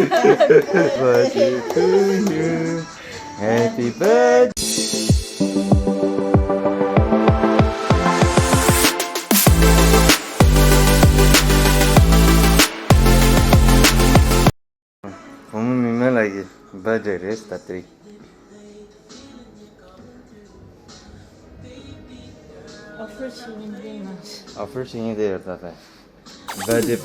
birthday to you. Happy birthday. Kamu Mingma lagi birthday race tadi. Offer sini deh tadi. Birthday.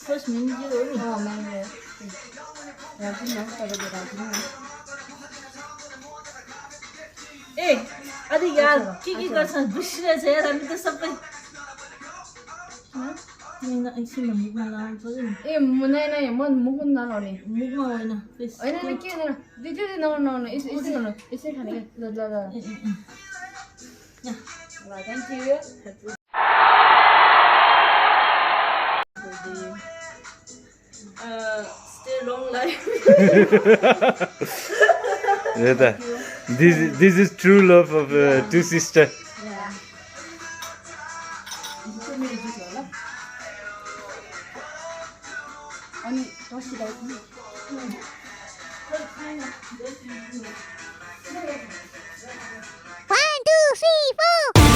Terus minggir, oh main ए अरे यार के गर्छन् बिर्सिरहेछ यार हामी त सबै एकछिन मुखमा लाउनु पर्यो नि ए नहीं म मुखमा नलाउने मुखमा होइन होइन के गर्नु दिदी नलाउनु यसै गर्नु यसै खाने ल ल ल ल thank you stay long life Rita, this is true love of two sisters. अनि टसीलाई One, two, three, four.